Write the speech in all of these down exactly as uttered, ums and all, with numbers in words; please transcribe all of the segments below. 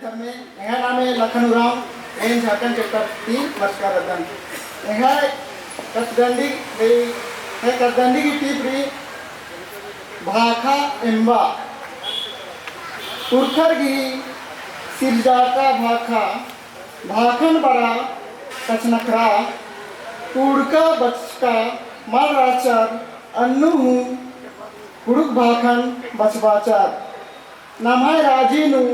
एंग्है नामे लखन उराँव, एन झारखंड chapter ती बरचका रअदन। एंग्है कत्थडंडी, एंग्है कत्थडंडी गही टीप रई भाखा एम्बा। पुरखर गही सिरजाका भाखा, भाखन बरा कछनखरआ, कुँड़ुख़ बचका मल रहचर, अन्नु हूँ कुँड़ुख़ भाखन बछाबचर। नम्है राजी नू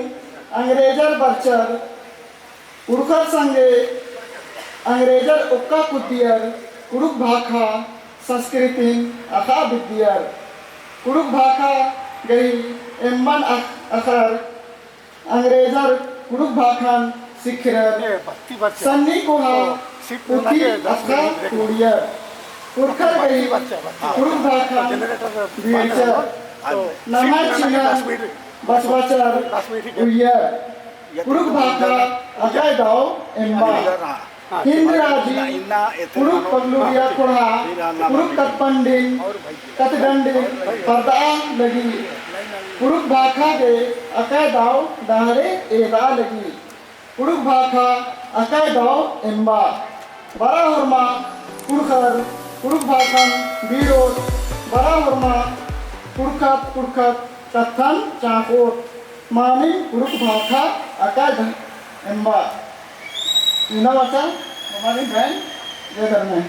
अंग्रेजर बरचर, कुँड़ुख़र संगे अंग्रेजर ओक्का कुद्दियर, कुँड़ुख़ भाखा संस्कृतिन अख़आ बिद्दियर। कुँड़ुख़ भाखा गही एम्बन अख़-, अख़र अंग्रेजर कुँड़ुख़ भाखन सिखरर। सन्नी कोहा पुथी अख़आ कुड़ियर। पुरखर गही कुँड़ुख़ भाखन बीड़चर। नम्है चिन्हन बछाबचर उइयर। कुँड़ुख़ भाखा अकय दव एम्बा। हिन्द राजी कुँड़ुख़ पगलुरिया ख़ोंड़हा कुँड़ुख़ कत्थडंडिन, कत्थडंडिन परदआ लगी। कुँड़ुख़ भाखा गे अकय दव डहरे एदआ लगी। कुँड़ुख़ भाखा अकय दव एम्बा। बरा होरमा कुँड़ुख़र कुँड़ुख़ भाखन बीड़ोत, बरा होरमा कुँड़ुख़त कुँड़ुख़त कत्थन चाँख़ोत। मानिम कुँड़ुख़ भाखा अकय दव एम्बा। इन्ना बाचा, मानिम भैन, जय धर्मेस।